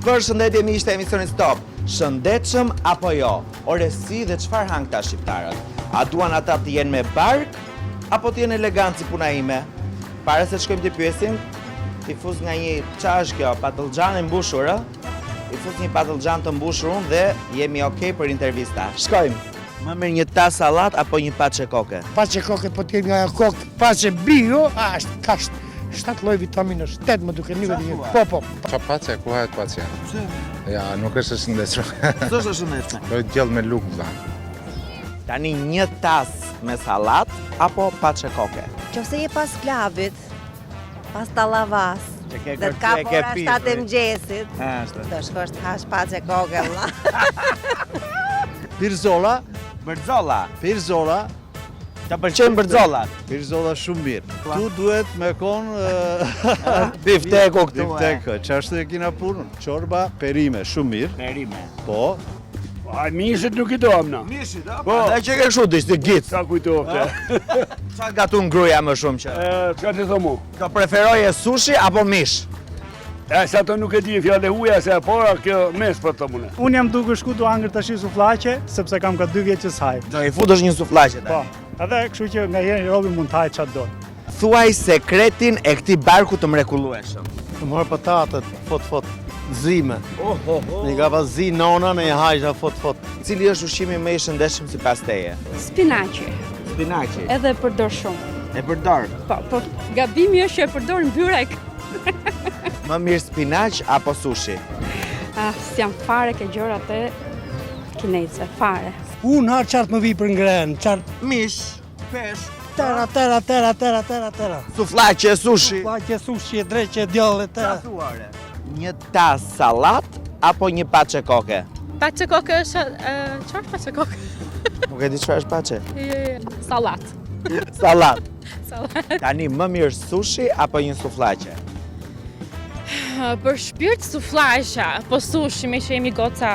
Përshëndetje miqtë e emisionit Stop. Shëndetshëm apo jo? Ore si dhe çfarë hanë këta shqiptarët? A duan ata të jenë me bark apo të jenë elegantë si puna ime? Para se të shkojmë t'i pyesim, t'i fus nga një ça është kjo, patëllxhan e mbushur, ë? I fus një patëllxhan të mbushur unë dhe jemi okay për intervista. Shkojmë. Më mirë një tas sallatë apo një paçe koke? Paçe koke po të jetë nga ajo kokë, paçe bio, a është kasht. Shtatë lloj vitaminash, tetë më duket nuk e di. Po, po. Ça paçe, ku hahet paçe? Pse? Ja, nuk është e shëndetshme. S'është e shëndetshme. Po gjellë me lugë vlla. Tani një tas me sallatë apo paçe koke? Qofse je pas klabit, pas tallavas, dhe të kap ora 7 e mëngjesit, do shkosh të hash paçe koke, vlla. Pirzola. Bërzola. Pirzola. Të pëlqejnë bërxollat? Pirzola shumë mirë. Tu duhet me kon... Bifteku këtu. Bifteku, qashtu e kina punën. Çorba, perime, shumë mirë. Perime. Po. A mishit nuk i doam na. Mishit, a? Po. Dhe që ke kështu, dish, të gitë. Sa kujtofte. Ça gatun gruja më shumë që? Çka të thomu? Do preferoje sushi apo mish? E, sa të nuk e di fjalë e huja, se e para kjo mes për të mune. Unë jam duke shku tu hangër tashi sufllaqe, sepse kam ka dy vjet që s'haj. Do i futësh një sufllaqe tani? Po, edhe kështu që nganjëherë robi mund të hajë ça do. Thuaj sekretin e këtij barku të mrekullueshëm. Të marrë patatet, fot fot, zime. Oh, oh, oh. Një ka pas zi nona në i hajsha fot fot. Cili është ushqimi më i shëndetshëm sipas teje? Spinaqi. Spinaqi. Edhe e përdor shumë. E përdor? Po, po gabimi është që e përdor në byrek. Më mirë spinaq apo sushi? Ah, s'jam fare ke gjërat e kineze, fare. Unë ha çfarë të më vi për ngrënë, çfarë mish, peshk, tera, tera, tera, tera, tera, tera. Sufllaqe, sushi. Sufllaqe, sushi, dreq, djall e tera. Çfarë thua ore? Një tas sallatë apo një paçe koke? Paçe koke është çfarë paçe koke? Nuk e di çfarë është paçe. Jo, jo, jo. Sallatë. Sallatë. Sallatë. Tani më mirë sushi apo një sufllaqe? Për shpirt sufllaqe, po sushi meqë jemi goca.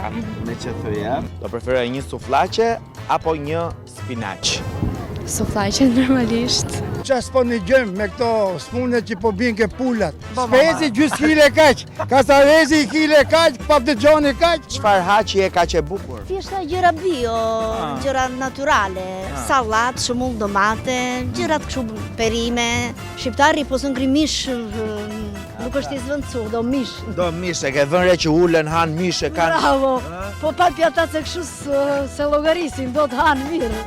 Meqë thua, do preferoje një sufllaqe apo një Spinaq. Sufllaqe normalisht. Ça s'po nigjojmë me këto smunje që po bien ke pulat. Speci gjysë kile kaq, kastaveci kile kaq, patëllxhani kaq. Çfarë ha që je kaq e bukur? Thjeshta gjëra bio, ah. gjëra natyrale, ah. sallatë, shembull domate, gjërat kështu perime. Shqiptari po s'hëngri mish nuk është i zëvendësu, do mish. Do mish, e ke vënë re që ulen, hanë mish, e kanë... Bravo, po pa pjata se kështu s'e llogarisin, do të hanë mirë.